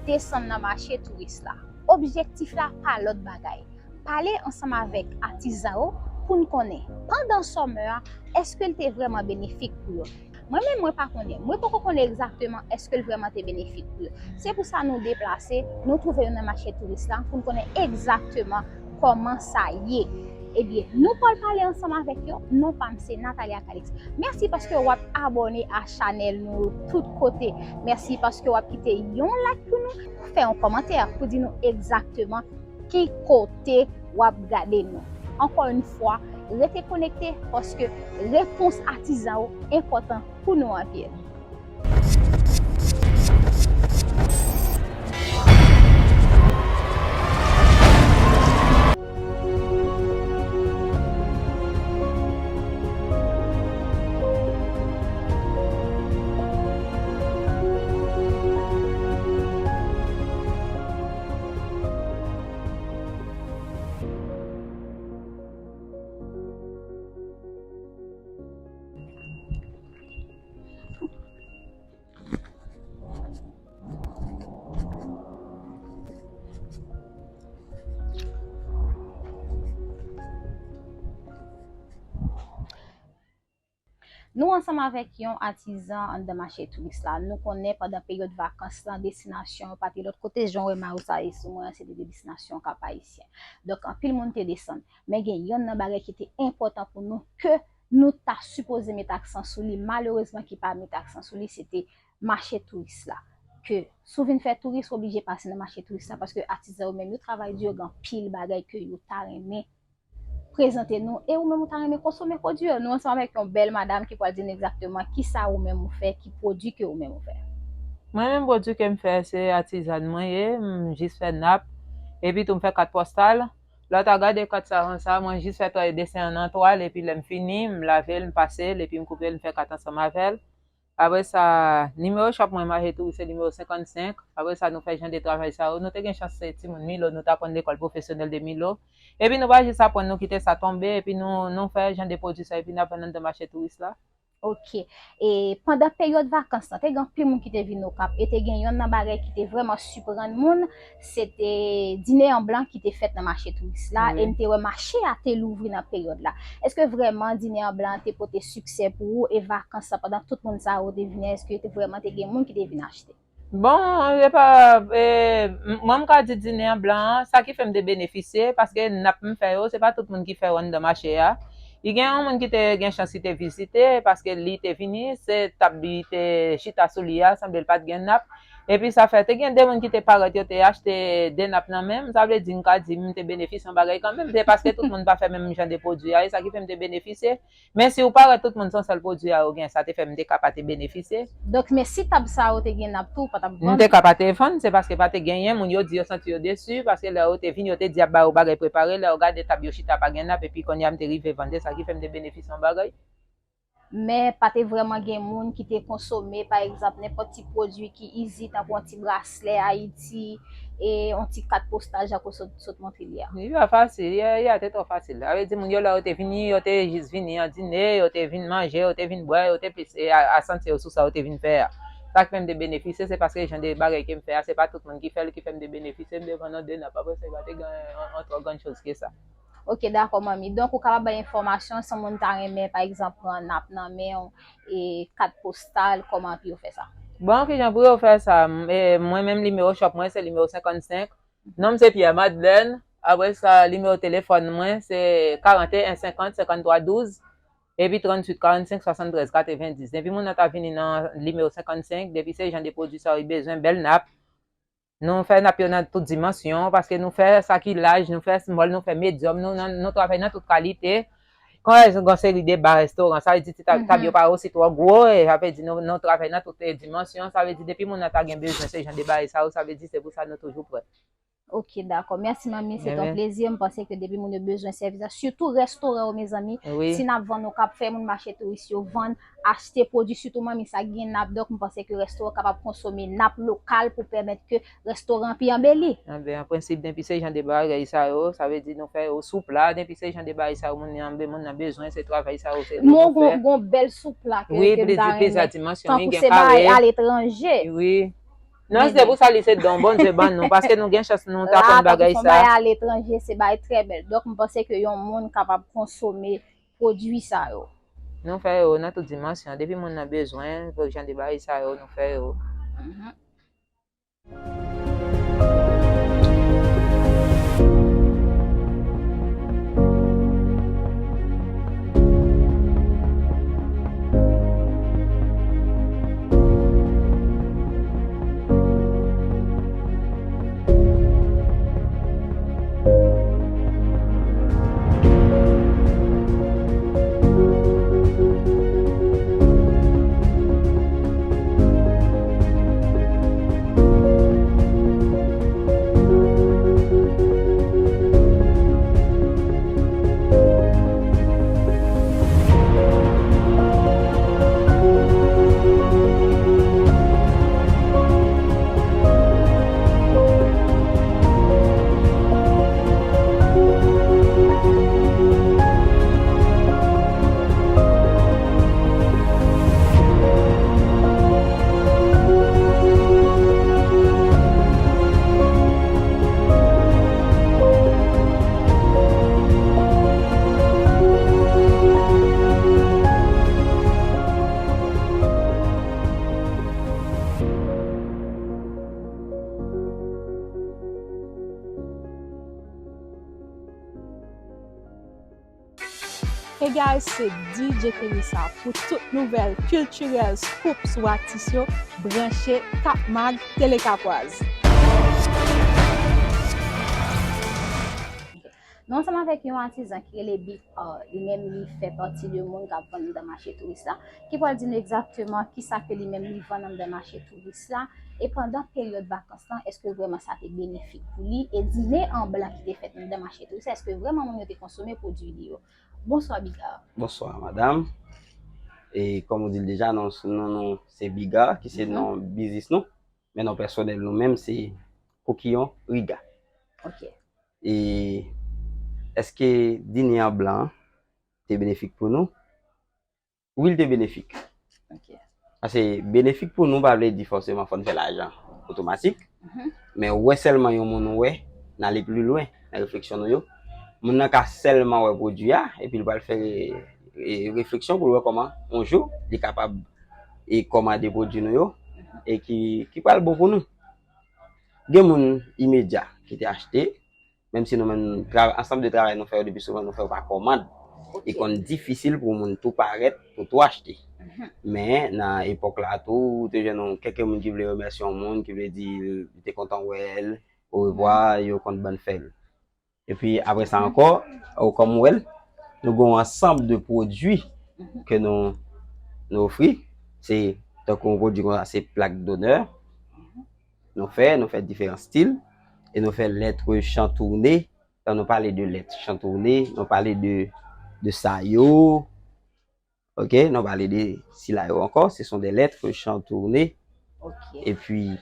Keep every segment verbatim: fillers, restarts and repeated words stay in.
desann nan mache touris la. Objektif la pa lòt bagay. Pale ansanm avèk atizan yo pou n konnen, pandan summer a, èske l te vrèman benefik pou yo? Mwen menm, mwen pa konnen. Mwen poko konnen egzakteman èske l vrèman te benefik pou yo. Se pou sa nou deplase, nou twouve nou nan mache touris la pou n konnen egzakteman kòman sa ye. Ebyen, nou pral pale ansanm avèk yo. Non pa m se Natalia Calix. Mèsi paske w ap abòne a chanèl nou tout kote. Mèsi paske w ap kite yon like pou nou, fè yon kòmantè pou di nou egzakteman ki kote w ap gade nou. Ankò yon fwa, rete konekte paske repons atizan yo enpòtan pou nou anpil. Nou ansanm avèk yon atizan anndan mache touris la. Nou konnen pandan peryòd vakans lan, destinasyon yo pa te lòt kote. Jan w wè mayo sa ye sou mwen an, se te destinasyon Kap Ayisyen. Donk, anpil moun te desann. Men gen yonn nan bagay ki te enpòtan pou nou, ke nou ta sipoze met aksan sou li, malerezman ki pa met aksan sou li, se te mache touris la. Ke si w vin fè touris, w oblije pase nan mache touris la, paske atizan yo menm yo travay di, yo gen anpil bagay ke yo ta renmen prezante nou, e ou menm ou ta renmen konsome pwodui yo. Nou ansanm avèk yon bèl madam ki pral di nou egzakteman kisa ou menm ou fè, ki pwodui ke ou menm ou fè. Mwen menm, pwodui ke m fè, se atizan mwen ye, m jis fè nap, epi tou m fè kat pòstal. Lè w ta gade kat sa konsa, mwen jis fè twal, desen an nan twal, epi lè m fini, m lave l, m pase l, epi m koupe l, m fè kat ansanm avè l. Apre sa, nimewo shop mwen mache touris se nimewo senkannsenk. Apre sa, nou fè jan de travay sa yo. Nou te gen chans se timoun Milo, nou t aprann lekòl pwofesyonèl de Milo. Epi nou pa jis aprann, nou kite sa tonbe, epi nou, nou fè jan de pwodui sa, epi n ap vann anndan mache touris la. Ok. E pandan peryòd vakans lan, te gen anpil moun ki te vin Okap, e te gen yonn nan bagay ki te vrèman siprann moun, se te dine an blan ki te fèt nan mache touris la, e m te wè mache a te louvri nan peryòd la. Èske vrèman dine an blan an te pote siksè pou ou, e vakans lan, pandan tout moun sa yo te vini, èske te vrèman te gen moun ki te vin achte? Bon, e pa, e, m-, mwen m ka di dine an blan an, sa ki fè m te benefisye, paske nap m fè yo, se pa tout moun ki fè yo anndan mache a. I gen yon moun ki te gen chans ki te vizite, paske li te vini, se tab li te chita sou li a, sanble l pa t gen nap. Epi sa fè, te gen de moun ki te parèt, yo te achte de nap nan men m, sa vle di, m ka di, m te benefisye yon bagay kanmenm. Se paske tout moun pa fè menm jan de pwodui a, e sa ki fè m te benefisye. Men si w pa wè tout moun se yon sèl pwodui a yo gen, sa te fè m te ka pa te benefisye. Donk, men si tab sa yo te gen nap tou, ou pa t ap vann? M te ka pa te vann, se paske pa te genyen, moun yo di yo santi yo desi, paske lè yo te vin, yo te di y ap ba yo bagay prepare, lè yo gade tab yo chita pa gen nap, epi kounye a m te rive vann, se sa ki fè m te benefisye yon bagay. Men pa te vrèman gen moun ki te konsome, pa egzanp, nenpòt ti pwodui ki izi, tankou yon ti braslè Ayiti, e yon ti kat postal, jan ke w sot, sot montre li a. Li pa fasil, li a, li a te twò fasil. Sa vle di, moun yo lè yo te vini, yo te jis vini an dine, yo te vin manje, yo te vin bwè, yo te plis, e a, a santi yo sou sa yo te vin fè a. Sa k fè m te benefisye, se paske jan de bagay ke m fè a, se pa tout moun ki fè l, ki fè m te benefisye, m te vann yon de nap, apre sa, pa te gen yon, yon twò grann choz ke sa. Ok, dakò, manmi. Donk, ou kapab bay enfòmasyon si yon moun ta renmen, pa egzanp, pran nap nan men w, e kat postal, kòman pou yo fè sa? Bon, kijan pou yo fè sa? M, e, mwen menm, nimewo shop mwen, se nimewo senkannsenk. Non m se Pierre Madeleine. Apre sa, nimewo telefòn mwen, se karanteyen senkant senkanntwa douz, epi tranntuit karannsenk swasanntrèz katrevenndis. Depi moun nan ta vini nan nimewo senkannsenk, depi se jan de pwodui sa yo bezwen, bèl nap, nou fè nap yo nan tout dimansyon, paske nou fè sa ki laj, nou fè small, nou fè medium, nou, nou, nou travay nan tout kalite. Kon yon seri de ba, restoran, sa vle di ti tab, tab yo pa osi twò gwo, e sa vle di nou, nou travay nan tout, e, dimansyon, sa vle di depi moun nan ta gen bezwen se jan de bagay sa yo, sa vle di se pou sa nou toujou prè. Ok, dakò. Mèsi, manmi. Se yon plezi. M panse ke depi moun yo bezwen sèvis la, sitou restoran yo, mezanmi, si n ap vann, nou kab fè moun mache touris yo vann, achte pwodui, sitou manmi sa gen nap. Donk, m panse ke restoran kapab konsome nap lokal pou pèmèt ke restoran pi anbeli. Anben, an prensip, depi se jan de bagay sa yo, sa vle di nou fè yo sou pla, depi se jan de bagay sa yo, moun nan, moun nan bezwen, se travay sa yo, se li nou fè. Gon, gon bèl sou pla ke, ke m ta renmen. Wi, plizyè dimansyon, wi, gen kare. Tankou se bagay aletranje. Wi. Non, se pou sa li se don Bondye ban nou, paske nou gen chans nou ta konn bagay sa. Bay aletranje, se bay trè bèl. Donk, m panse ke yon moun kapab konsome pwodui sa yo. Nou fè yo nan tout dimansyon. Depi moun nan bezwen, pou jan de bagay sa yo, nou fè yo. Hey guys, se D J Kenisa pou tout nouvèl kiltirèl, scoop sou atis yo, branche Kap Mag Tele Kapwaz. Nou ansanm avèk yon atizan ki rele Big R, li menm li fè pati de moun k ap vann anndan mache touris la, ki pral di nou egzakteman kisa ke li menm li vann anndan mache touris la, e pandan peryòd vakans lan, èske vrèman sa te benefik pou li, e dine an blan ki te fèt anndan mache touris la, èske vrèman moun yo te konsome pwodui li yo. Bonswa, Biga. Bonswa, madanm. E kòm ou di l deja, non, non, non, se Biga, ki se non biznis nou. Men non pèsonèl nou menm, se Kokiyon Riga. Ok. E èske dine an blan te benefik pou nou? Wi, l te benefik. Ok. Paske benefik pou nou pa vle di fòseman fò n fè lajan otomatik. Mhm. Men wè sèlman yon moun wè, n ale pli lwen nan refleksyon nou yo. Moun nan ka sèlman wè pwodui a, epi l pral fè e, refleksyon pou l wè kòman yon jou li kapab e kòmande pwodui nou yo, e ki, ki pral bon pou nou. Gen moun imedya ki te achte, menm si nou menm tra-, ansanm de travay nou fè yo depi souvan nou fè yo pa kòmand. Ok. Li konn difisil pou moun tou parèt, pou tou achte. Mhm. Men nan epòk la tou, ou te jwenn yon kèk moun ki vle remèsye yon moun, ki vle di li te kontan wè l, orevwa, yo konn ban fè l. Epi apre sa ankò, ou kòm ou wè l, nou gen yon ansanm de pwodui ke nou, nou ofri. Se tankou yon pwodui konsa, se plak donè. Nou fè, nou fè diferan stil, e nou fè lèt chantoune. Lè nou pale de lèt chantoune, nou pale de, de sa yo. Ok, nou pale de sila yo ankò, ce sont des lettres chantournées. Ok. Epi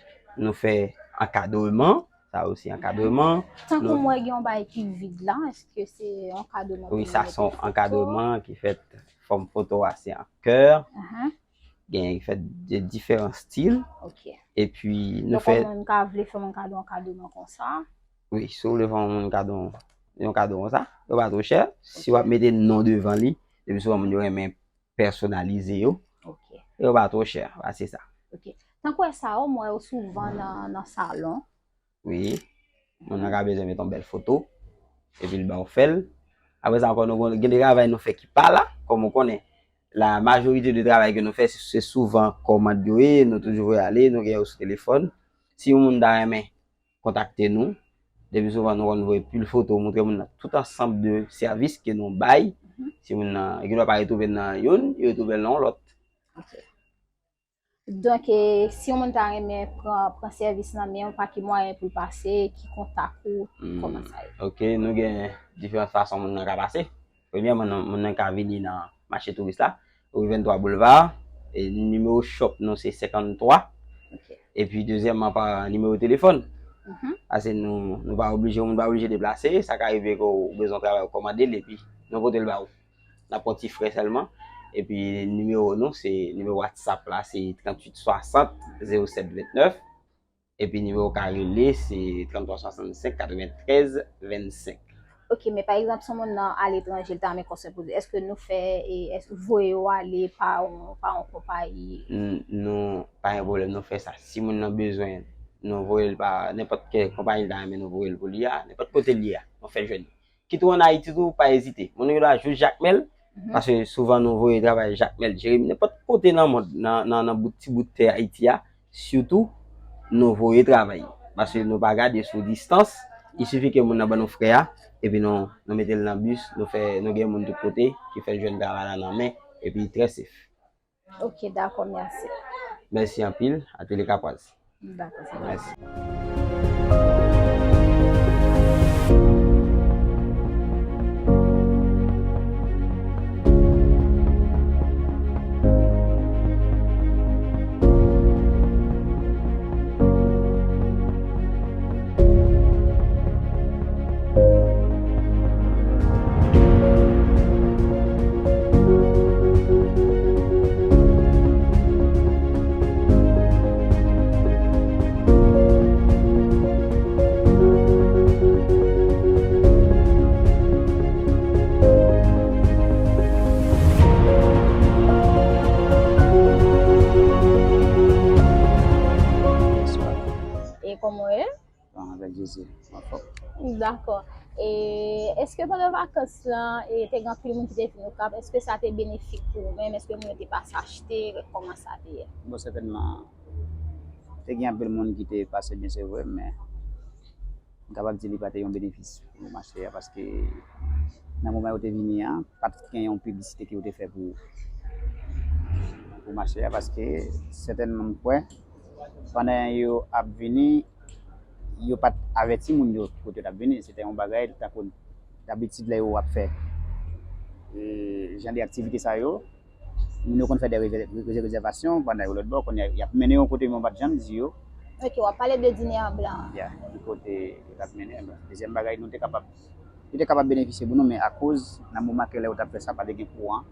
nou fè ankadreman, sa osi ankadreman. Tankou m wè gen yon bagay ki vid la, èske se ankadreman? Wi, sa se yon ankadreman ki fèt, fòm foto a se an kè. Gen ki fèt de diferan stil. Ok. Epi nou fè. Donk, yon moun ka vle fè yon kado, yon kado nan konsa. Wi, si w vle fè yon moun kado, yon kado konsa, yo pa twò chè. Si w ap mete non devan li, depi souvan moun yo renmen pèsonalize yo. Ok. Yo pa twò chè, pa se sa. Ok. Tankou wè sa yo, m wè yo souvan nan, nan salon. Wi. Moun nan ka bezwen met yon bèl foto, epi l ba w fè l. Apre sa ankò, nou gen, gen de travay nou fè ki pa la, kòm ou konnen, la majorite de travay ke nou fè, se, se souvan kòmand yo ye, nou toujou voye ale, nou gen yo sou telefòn. Si yon moun ta renmen kontakte nou, depi souvan nou konn voye pil foto, montre moun nan tout ansanm de sèvis ke nou bay. Si moun nan, gen dwa pa retwouve l nan youn, yo retwouve l nan yon lòt. Ok. Donk, e, si yon moun ta renmen pran, pran sèvis nan men w, pa ki mwayen pou l pase, ki kontak ou, kòman sa ye? Ok, nou gen diferan fason moun nan ka pase. Premyèman, nou, moun nan ka vini nan mache touris la, rue vennntwa Boulevard, e nimewo shop nou se senkanntwa. Ok. Epi dezyèmman, pa nimewo telefòn. Mhm. Paske nou, nou pa oblije, moun pa oblije deplase, sa ka rive ke w bezwen travay, ou kòmande l, epi nou pote l ba ou. N ap pran ti frè sèlman. Epi nimewo nou, se nimewo WhatsApp la, se tranntuit swasant zewo sèt vennèf. Epi nimewo w ka rele, se trannntwa swasannsenk katreventrèz vennsenk. Ok, men pa egzanp, si yon moun nan aletranje, li ta renmen konsèy pou li, èske nou fè, e, èske voye yo ale pa yon, pa yon konpayi? N-, nou, pa gen pwoblèm, nou fè sa. Si moun nan bezwen, nou voye l pa nenpòt ki konpayi li ta renmen nou voye l pou li a, nenpòt kote li ye a, nou fè l jwenn li. Kit ou ann Ayiti tou, pa ezite. Moun yo la jis Jakmèl, paske souvan nou voye travay Jakmèl, Jeremi, nenpòt kote nan mond, nan, nan, nan bout, ti bout tè Ayiti a, sitou, nou voye travay. Paske nou pa gade sou distans, il suffit ke moun nan ban nou frè a, epi nou, nou mete l nan bis, nou fè, nou gen moun tout kote ki fè jwenn travay la nan men, epi trè sef. Ok, dakò, mèsi. Mèsi anpil, Atelier Kapwaz. Dakò, sa va. Mèsi. Bonswa. E kòman w ye? Bon, avèk Jezi, m anfòm. Dakò. E èske pandan vakans lan, e, te gen anpil moun ki te vin Okap? Èske sa te benefik pou ou menm? Èske moun yo te pase achte? Kòman sa te ye? Bon, sètènman, te gen anpil moun ki te pase byen, se vre, men m kapab di li pa te yon benefis pou mache a, paske nan moman yo te vini an, pa t gen yon piblisite ke yo te fè pou, pou mache a, paske sètènman, m kwè, pandan yo ap vini, yo pa t avèti moun yo kote yo t ap vini. Se te yon bagay, tankou dabitid, lè yo ap fè, e, jan de aktivite sa yo, moun yo konn fè de rezè-, rezè-, rezèvasyon pandan yo lòtbò, kounye a, y ap mennen yo kote, men yo pa t janm di yo. Ok, w ap pale de dine an blan an. Ya, ki kote yo t ap mennen. Dezyèm bagay, nou te kapab, yo te kapab benefisye pou nou, men akoz, nan moman ke lè yo t ap fè sa, pa te gen kouran,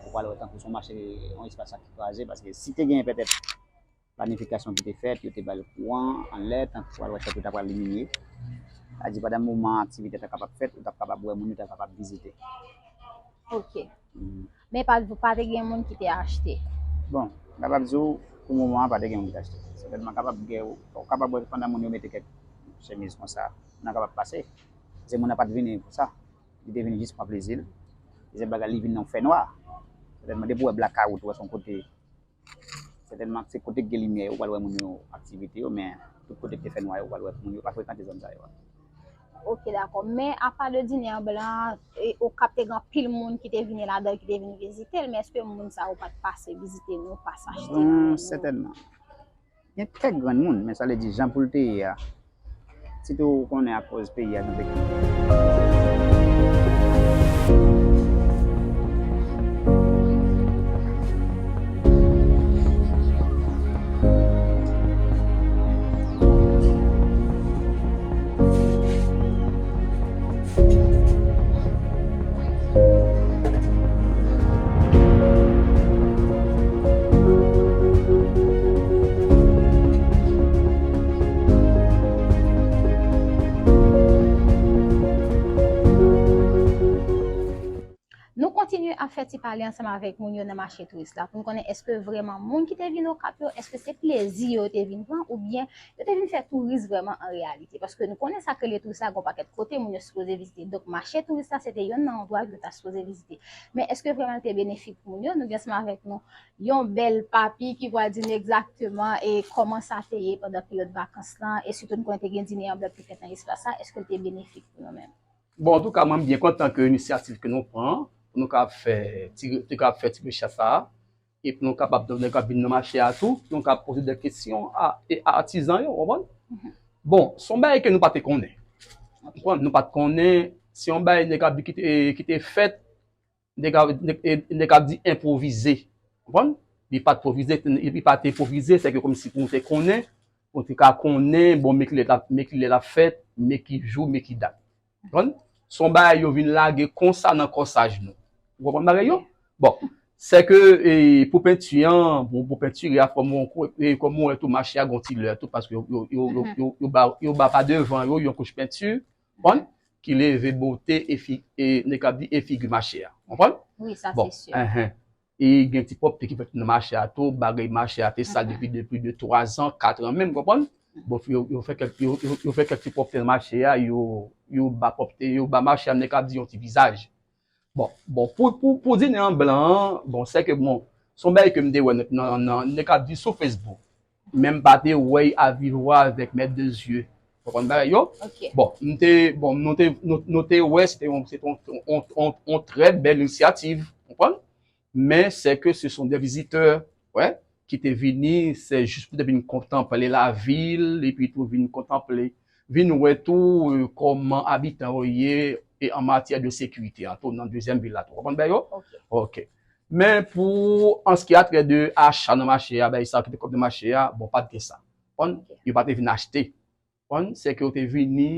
ou pral wè tankou se yon mache, yon espas ki kraze, paske si te gen petèt planifikasyon ki te fèt, yo te ba l kouran anlè, tankou w al wè tankou yo ta pral limine. Sa di pandan moman aktivite ta kapab fèt, ou t ap kapab wè moun yo, ta kapab vizite. Ok. Mm. Men pa, pa te gen moun ki te achte? Bon, m kapab di w, pou moman an, pa te gen moun ki te achte. Sètènman, kapab gen, ou kapab wè pandan moun yo mete kèk chemiz konsa, moun nan kapab pase. Se moun nan pa t vini pou sa. Li te vini jis pran plezi l. Dezyèm bagay, li vin nan yon fènwa. Sètènman, depi w wè blakawout, ou wè se yon kote Sètènman, se kote k gen limyè yo, ou pral wè moun yo aktivite yo, men tout kote k te fè nwa yo, ou pral wè moun yo pa frekante zòn sa yo a. Ok, dakò. Men apa de dine an blan an, e, Okap te gen anpil moun ki te vini ladan l, ki te vin vizite l, men èske moun sa yo pa t pase vizite nou, pase achte nan men nou? Bon, sètènman. Gen kèk grenn moun, men sa vle di jan pou l te ye a, sitou ou konnen akoz peyi a gen pek. Nou kontinye ap fè ti pale ansanm avèk moun yo nan mache touris la, pou n konnen èske vrèman moun ki te vin Okap yo, èske se plezi yo te vin pran, oubyen yo te vin fè touris vrèman an reyalite? Paske nou konnen sa k rele touris la, gen yon pakèt kote moun yo sipoze vizite. Donk, mache touris la, se te yonn nan andwa ke yo ta sipoze vizite. Men èske vrèman l te benefik pou moun yo? Nou gen ansanm avèk nou yon bèl papi ki pral di nou egzakteman e kòman sa te ye pandan peryòd vakans lan, e sitou nou konnen te gen dine an blan ki fèt nan espas la, èske l te benefik pou nou menm? Bon, antouka, mwen byen kontan ke inisyativ ke nou pran, pou nou kapab fè ti, nou kapab fè ti rechèch sa a, e pou nou kapab, nou kapab vin nan mache a tou, pou nou kapab poze de kesyon a, e a atizan yo, w konprann? Mhm. Bon, se yon bagay ke nou pa te konnen. W konprann? Nou pa t konnen, se yon bagay nèg ap di ki te, ki te fèt, nèg ap, nèg, e, nèg ap di enpwovize. Konprann? Li pa t pwovize, li pa t enpwovize, se ke kòmsi pou nou te konnen, pou nou te ka konnen, bon, men ki lè l ap, men ki lè l ap fèt, men ki jou, men ki dat. Konprann? Se yon bagay yo vin lage konsa nan kòsaj nou. Ou konprann bagay yo? Bon, Se ke, e, pou penti an, pou, pou pentire a, kòm ou, e, kòm ou wè tou, mache a gon ti lè tou, paske yo, yo, yo, yo, yo, yo ba, yo ba pa devan yo yon kouch penti, konprann, ki leve bote e fi, e, n ka di e figi mache a. Konprann? Wi, sa se si. Bon, enhen. E gen ti pwòpte ki fèt nan mache a tou, bagay mache a te sal depi, depi de twa zan, kat an menm, konprann? Bon, yo, yo fè kèk, yo, yo, yo fè kèk ti pwòpte nan mache a, yo, yo ba pwòpte, yo ba mache a, n ka di yon ti vizaj. Bon, bon, pou, pou, pou dinen an blan an, bon, se ke, bon, se yon bagay ke m te wè nan, nan, nan, n ka di sou Facebook. Men m pa te wè y avivwa avèk mèt de zye. Konprann bagay yo? Ok. Bon, m te, bon, nou te, nou, nou te wè, se te yon, se te yon, yon, yon, yon trè bèl inisyativ, konprann? Men se ke se son de vizitè, wè, ki te vini, se jis pou te vin kontanple lavil, epi tou vin kontanple, vin wè tou, e, kòman abitan yo ye, e an matyè de sekirite an tou, nan dezyèm vil la tou. Konprann bagay yo? Ok. Ok. Men pou an se ki a trè de acha nan mache a, bagay sa ki te kòb nan mache a, bon, pa t gen sa. Konprann? Ok. Yo pa te vin achte. Konprann? Se ke yo te vini,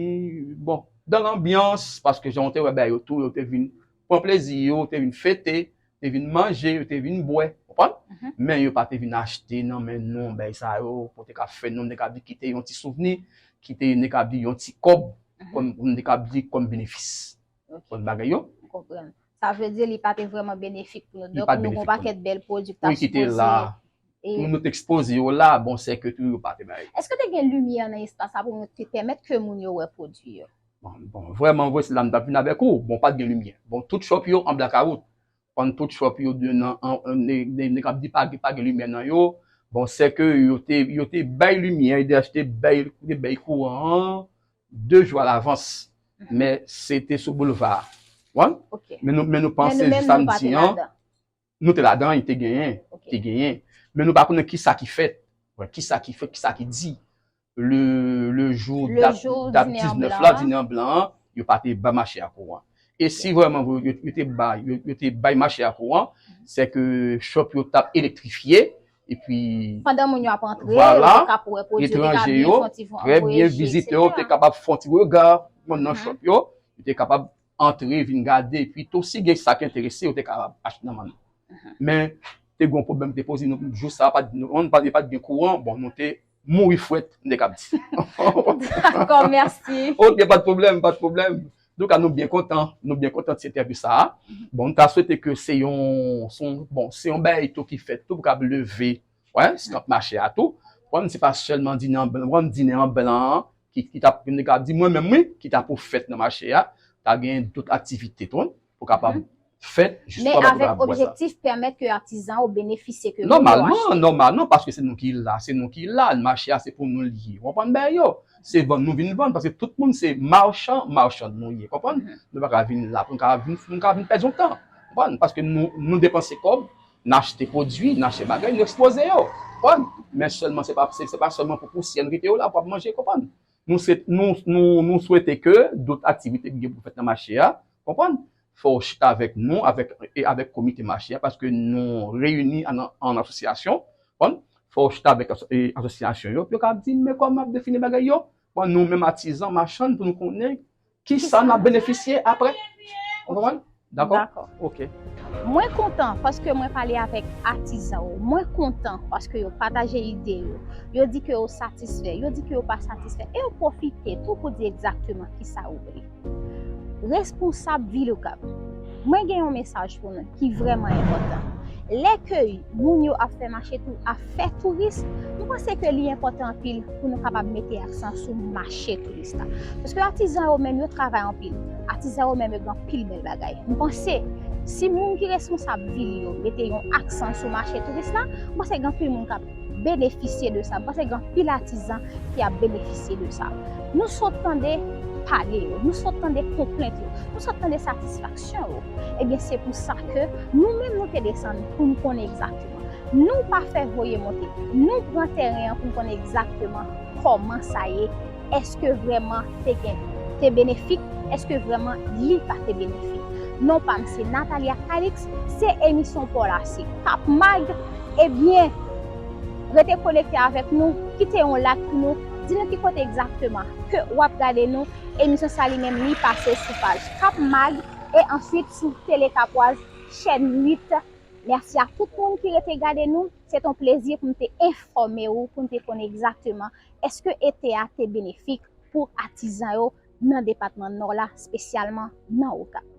bon, dan lanbyans, paske jan w te wè bagay yo tou, yo te vin pran plezi yo, yo te vin fete, te vin manje, yo te vin bwè. Konprann? Mhm. Men yo pa te vin achte nan men nou, bagay sa yo, pou te ka fè nou, n te ka di kite yon ti souvni, kite n te ka di yon ti kòb, mhm, kòm, n te ka di kòm benefis. Ok. Konn bagay yo? M konprann. Sa vle di li pa te vrèman benefik pou nou. Li pa t benefik pou nou. Donk, nou gon pakèt bèl pwodui ki ta sipoze la, e pou nou te ekspoze yo la, bon, se ke tou yo pa te bay. Èske te gen limyè nan espas la pou nou te pèmèt ke moun yo wè pwodui yo? Bon, bon, vrèman vre, se la m t ap vin avèk ou. Bon, pa t gen limyè. Bon, tout shop yo an blakawout. Konn tout shop yo de nan, an, an, ne, ne, ne k ap di pa, pa gen limyè nan yo. Bon, se ke yo te, yo te bay limyè, yo te achte bay, yo te bay kouran an de jou alavans. Mhm. Men se te sou boulva a. Konprann? Ok. Men nou, men nou panse jou samdi an, nou te ladan, li te genyen, ok, te genyen. Men nou pa konnen kisa ki fèt. Wè, kisa ki fèt, kisa ki di. Le, le jou, dat, dat diznèf la, dinen an blan an, yo pa te ba mache a kouran. E si vrèman yo, yo, yo te ba, yo, yo te bay mache a kouran, se ke shop yo t ap elektrifye, epi pandan moun yo ap antre, vwala, yo t ap wè pwodui yo, yo t ap byen fè yon ti voyaje, etsetera. Trè byen, vizitè yo te kapab fè yon ti rega nan shop yo, yo te kapab antre, vin gade, epi tou si gen sa ki enterese, yo te kapab achte nan men nou. Mhm. Men, te gen yon pwoblèm, te poze nou, jou sa a, pa t, nou, nou pa, pa t gen kouran, bon, nou te mouri frèt, m te kab di. Dakò, mèsi. Ok, pa t pwoblèm, pa t pwoblèm. Antouka, nou byen kontan, nou byen kontan ti entèvyou sa a. Mhm. Bon, nou ta swete ke se yon, se yon, bon, se yon bagay tou ki fèt tou pou kab leve, wè, stamp mache a tou. Konn se pa sèlman dinen an blan, konn dinen an blan an, ki, ki ta, m te kab di mwen menm, wi, ki ta pou fèt nan mache a, ta gen dòt aktivite tou, pou kapab fèt, jis pou kapab bwè sa. Men avèk objektif pèmèt ke atizan yo benefisye, ke moun yo achte. Nòmalman, nòmalman, paske se nou ki la, se nou ki la, mache a se pou nou l ye. Ou konprann bagay yo? Se vann nou vin vann, paske tout moun se machan, machann nou ye, konprann? Mhm. Nou pa ka vin la, pou nou ka vin, pou nou ka vin pèdi yon tan, konprann? Paske nou, nou depanse kòb, n achte pwodui, n achte bagay, nou ekspoze yo, konprann? Men sèlman, se pa, se, se pa sèlman pou pousyè n kite yo la, pou ap manje, konprann? Nou se, nou, nou, nou swete ke dòt aktivite ki gen pou fèt nan mache a, konprann? Fò w chita avèk nou, avèk, e avèk komite mache a, paske nou reyini an, an asosyasyon, konprann? Fò w chita avèk aso-, e, asosyasyon yo, pou yo ka di, men kòman n ap defini bagay yo? Bon, nou menm atizan, machann, pou nou konnen kisa n ap benefisye apre. Ou konprann? Dakò? Dakò. Ok. Mwen kontan paske mwen pale avèk atizan yo. Mwen kontan paske yo pataje ide yo. Yo di ke yo satisfè, yo di ke yo pa satisfè. E yo pwofite tou pou di egzakteman kisa yo vle. Responsab vil Okap, mwen gen yon mesaj pou nou ki vrèman enpòtan. Lè ke moun yo ap fè mache tou, ap fè touris, mwen panse ke li enpòtan anpil pou nou kapab mete aksan sou mache touris la. Paske atizan yo menm, yo travay anpil. Atizan yo menm, yo gen anpil bèl bagay. Mwen panse, si moun ki responsab vil yo mete yon aksan sou mache touris la, mwen panse gen anpil moun k ap benefisye de sa. Mwen panse gen anpil atizan ki ap benefisye de sa. Nou sot tande pale yo, nou sot tande konplent yo, nou sot tande satisfaksyon yo. Ebyen, se pou sa ke nou menm nou te desann pou n konnen egzakteman. Nou pa fè voye monte, nou pran tèren an pou n konnen egzakteman kòman sa ye, èske vrèman te gen, te benefik, èske vrèman li pa te benefik. Non pa m se Natalia Calix, se emisyon pa w la se Kap Mag. Ebyen, rete konekte avèk nou, kite yon like pou nou, di nou ki kote egzakteman ke w ap gade nou. Emisyon sa li menm li pase sou paj Kap Mag e answit sou Tele Kapwaz, chèn uit, Mèsi a tout moun ki rete gade nou. Se t on plezi pou m te enfòme ou, pou n te konn egzakteman èske ete a te benefik pou atizan yo nan depatman Nò la, espesyalman nan Okap.